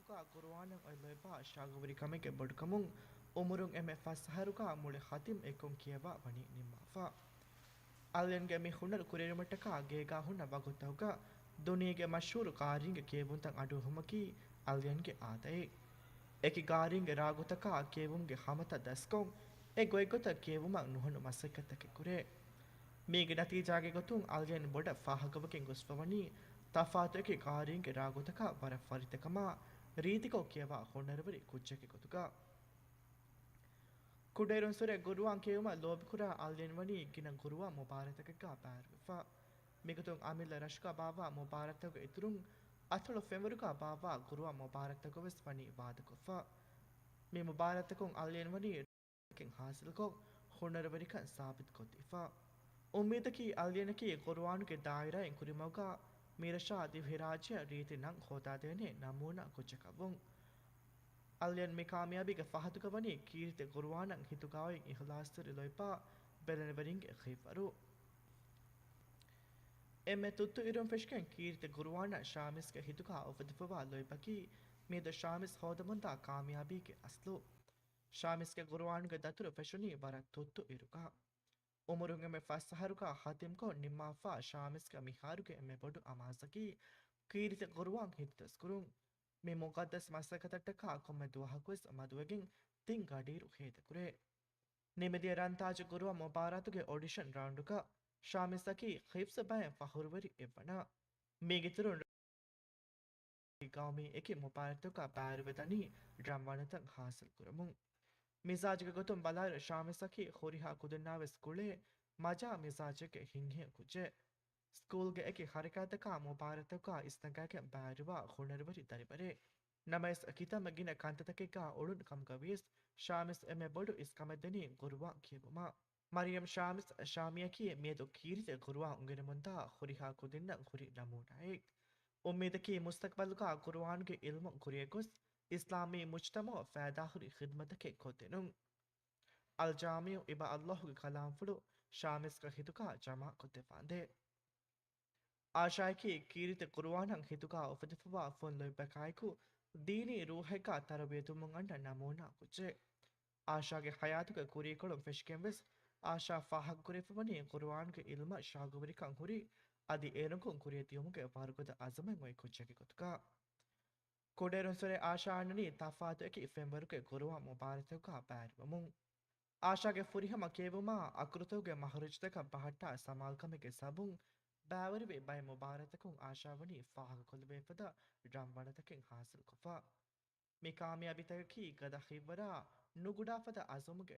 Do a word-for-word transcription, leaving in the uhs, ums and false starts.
ގުރުއާނަށް އޮތް ލޯތްބާ ޝައުގުވެރިކަމެއްގެ ބޮޑުކަމުން އުމުރުން އެންމެ ފަސް އަހަރުގަ މުޅި ޚަތިމް އެއްކޮށް ކިޔަވާ ވަނީ ނިންމާފަ. އަލްޔަންގެ މި ހުނަރު ކުރިއެރުމަށްޓަކާ ގޭގާ ހުންނަ ވަގުތަކުގަ ދުނިޔޭގެ މަޝްހޫރު ގާރީންގެ ކިޔެވުންތައް އަޑުއެހުމަކީ އަލްޔަންގެ އާދައެއް. އެކި ގާރީންގެ ރާގުތަކާ ކިޔެވުމުގެ ހަމަތައް ދަސްކޮށް، އެ ގޮތްގޮތަށް ކިޔެވުމަށް ނުހަނު މަސައްކަތްތަކެއް ކުރޭ. މީގެ ނަތީޖާގެ ގޮތުން އަލްޔަން ބޮޑަށް ފާހަގަވެގެން ގޮސްފަވަނީ ތަފާތު އެކި ގާރީންގެ ރާގުތަކާ ވަރަށް ފަރިތަކަމާ ރީތިކޮށް ކިޔަވާ ހުނަރުވެރި ކުއްޖެއްގެ ގޮތުގަ. ކުޑައިރުންސުރެ ގުރުއާން ކިޔެވުމަށް ލޯބިކުރާ އަލްޔަން ވަނީ ގިނަ ގުރުއާން މުބާރާތަކެއްގަ ބައިވެފަ. މިގޮތުން އަމިއްލަ ރަށުގަ ބާއްވާ މުބާރާތުގެ އިތުރުން އަތޮޅު ފެންވަރުގަ ބާއްވާ ގުރުއާން މުބާރާތަކަށް ވެސް ވަނީ ވާދަކޮށްފަ. މި މުބާރާތަކުން އަލްޔަން ވަނީ ކެއް ހާސިލުކޮށް، ހުނަރުވެރިކަން ސާބިތުކޮށްދީފަ. އުއްމީދަކީ އަލްޔަނަކީ ގުރުއާނުގެ ދާއިރާއިން ކުރިމަގުގަ މިރަށާ ދިވެހިރާއްޖެއަށް ރީތި ނަން ހޯދާދޭނެ ނަމޫނާ ކުއްޖަކަށްވުން. އަލްޔަން މި ކާމިޔާބީގެ ފަހަތުގަ ވަނީ ކީރިތި ގުރުއާނަށް ހިތުގައި އިޚްލާޞްތެރި ލޯތްބާ ބެލެނިވެރިންގެ ހިތްވަރު. އެންމެ ތުއްތު އިރުން ފެށިގެން ކީރިތި ގުރުއާނަށް ޝާމިސްގެ ހިތުގަ އުފެދިފަވާ ލޯތްބަކީ މިއަދު ޝާމިސް ހޯދަމުންދާ ކާމިޔާބީގެ އަސްލު. ޝާމިސްގެ ގުރުއާނުގެ ދަތުރު ފެށުނީ ވަރަށް ތުއްތު އިރުގަ. އުމުރުން އެންމެ ފަސް އަހަރުގަ ޚަތިމްކޮށް ނިންމާފަ ޝާމިސްގެ މިހާރުގެ އެންމެ ބޮޑު އަމާޒަކީ ކީރިތި ގުރުއާން ހިތުދަސްކުރުން. މި މުޤައްދަސް މަސައްކަތަށްޓަކާ ކޮންމެ ދުވަހަކުވެސް މަދުވެގެން ތިން ގަޑިއިރު ހޭދަކުރޭ. ނިމިދިޔަ ރަންތާޖު ގުރުއާން މުބާރާތުގެ އޮޑިޝަން ރައުންޑުގަ ޝާމިސްއަކީ ހިފްޒު ބައެއް ފަޚުރުވެރި އެއްވަނަ. މީގެއިތުރުން ގައުމީ އެކި މުބާރާތުގަ ބައިވެރިވެދަނީ ރަންވަނަތައް ހާސިލްކުރަމުން. މިޒާޖުގެ ގޮތުން ބަލާއިރު ޝާމިސްއަކީ ހުރިހާ ކުދިންނާވެސް ގުޅޭ މަޖާ މިޒާޖެއްގެ ހިތްހެޔޮ ކުއްޖެއް. ސްކޫލްގެ އެކި ހަރަކާތަކާ މުބާރާތަކާ އިސްނަގާގެން ބައިވެރިވާ ހުނަރުވެރި ދަރިވަރެއް. ނަމަވެސް ކިތަންމެ ގިނަ ކަންތައްތަކެއްގަ އުޅުނު ކަމުގަވިޔަސް ޝާމިސް އެންމެ ބޮޑު އިސްކަމެއްދެނީ ގުރުއާން ކިޔެވުމަށް. މަރިޔަމް ޝާމިސް ޝާމީއަކީ މިއަދު ކީރިތި ގުރުއާން އުނގެނެމުންދާ ހުރިހާ ކުދިންނަށް ހުރި ނަމޫނާއެއް. އުއްމީދަކީ މުސްތަޤްބަލުގަ ގުރުއާނުގެ އިލްމު ކުރިއަށް ގޮސް އިސްލާމީ މުޖްތަމަޢަށް ފައިދާހުރި ޚިދްމަތްތަކެއް ކޮށްދިނުން. އަލްޖާމިޢު އިބަ އައްލާހުގެ ކަލާމްފުޅު ޝާމިސްގެ ހިތުގަ ޖަމާކޮށްދެއްވާނދޭ. އާޝާއަކީ ކީރިތި ގުރުއާނަށް ހިތުގަ އުފެދިފަވާ ފުން ލޯތްބަކާއެކު، ދީނީ ރޫޙެއްގަ ތަރުބިޔަތުވުމުން އަންނަ ނަމޫނާ ކުއްޖެއް. އާޝާގެ ޙަޔާތުގެ ކުރީކޮޅުން ފެށިގެންވެސް، އާޝާ ފާހަގަކުރެވިފަވަނީ ޤުރުއާނުގެ ޢިލްމަށް ޝައުގުވެރިކަން ހުރި، އަދި އޭރުންކުން ކުރިއަށް ދިޔުމުގެ ވަރުގަދަ އަޒުމެއް އޮތް ކުއްޖެއްގެ ގޮތުގަ. ކުޑައިރުންސުރެ އާޝާ އަންނަނީ ތަފާތު އެކި ފެންވަރުގެ ޤުރުއާން މުބާރާތަކުގަ ބައިވެރިވަމުން. އާޝާގެ ފުރިހަމަ ކިޔެވުމާ އަކުރުތަކުގެ މަޚްރަޖުތަކަށް ބަހައްޓާ ސަމާލުކަމެއްގެ ސަބަބުން ބައިވެރިވި ބައެއް މުބާރާތަކުން އާޝާ ވަނީ ފާހަގަކޮށްލެވޭފަދަ ރަންވަނަތަކެއް ހާސިލްކޮށްފަ. މި ކާމިޔާބީތަކަކީ ގަދަ ހިތްވަރާ ނުގުޑާފަދަ އަޒުމުގެ